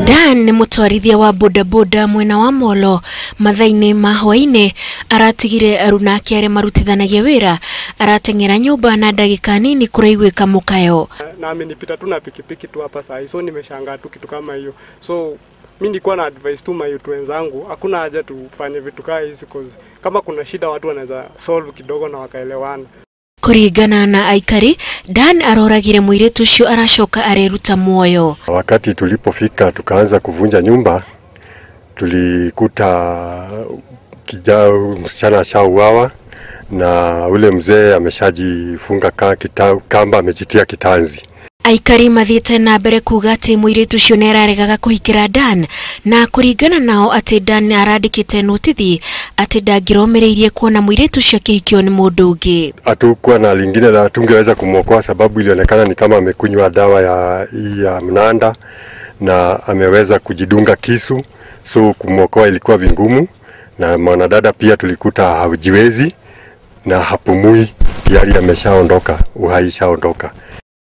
Dan nĩ mũtwarithia wa bodaboda mwena wa Molo mathaa-inĩ ma hwaĩ-inĩ aratigire aruna ake arĩa marutithanagia wĩra arateng'era nyũmba na ndagĩka nini kũraiguĩka mũkayo. Na amenipita tu na pikipiki tu hapa saa hii, so nimeshangaa tu kitu kama hiyo. So mi nilikuwa na advice tu mayouth wenzangu, hakuna haja tufanye vitu kaa hizi cause kama kuna shida watu wanaweza solve kidogo na wakaelewana. Kũringana na aikari, Dan aroragire mũirĩtu ũcio aracoka areruta muoyo. Wakati tulipofika tukaanza kuvunja nyumba, tulikuta msichana ashauawa na ule mzee ameshajifunga kamba, amejitia kitanzi. Aikari mathiĩte na mbere kuga atĩ mũirĩtu ũcio nĩararegaga kũhikĩra Dan, na kũringana nao atĩ Dan arandĩkĩte notithi atĩ ndangĩromĩrĩirie kuona mũirĩtu ũcio akĩhikio nĩ mũndũ ũngĩ. Hatukuwa na lingine la tungeweza kumwokoa, sababu ilionekana ni kama amekunywa dawa ya mnanda na ameweza kujidunga kisu, so kumwokoa ilikuwa vingumu. Na mwanadada pia tulikuta hajiwezi na hapumui, tayari ameshaondoka, uhai shaondoka.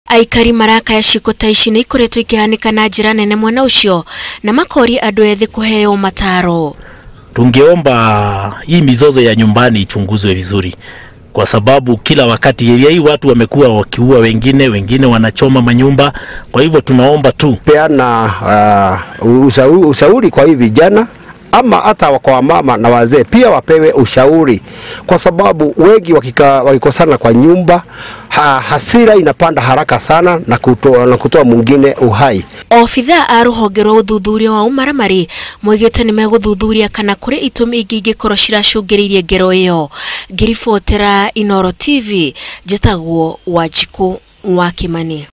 Aikari marakaya ciĩko ta ici nĩ ikoretwo ikĩhanĩka na njĩra nene mwena ũcio na makoria andũ ethĩ kũheo mataro. Tungeomba hii mizozo ya nyumbani ichunguzwe vizuri, kwa sababu kila wakati hii watu wamekuwa wakiua wengine, wengine wanachoma manyumba. Kwa hivyo tunaomba tu peana ushauri kwa hivi vijana, ama hata kwa mama na wazee pia wapewe ushauri, kwa sababu wengi wakikosana kwa nyumba hasira inapanda haraka sana na kutoa mwingine uhai. Obithaa a rũhonge rwa ũthuthuria wa ũmaramari moigĩte nĩmegũthuthuria kana kũrĩ itũmi ingĩ ingĩkorwo ciracũngĩrĩirie ngero ĩyo. Ngĩribotera Inooro TV, njĩtagwo Wanjikũ wa Kimani.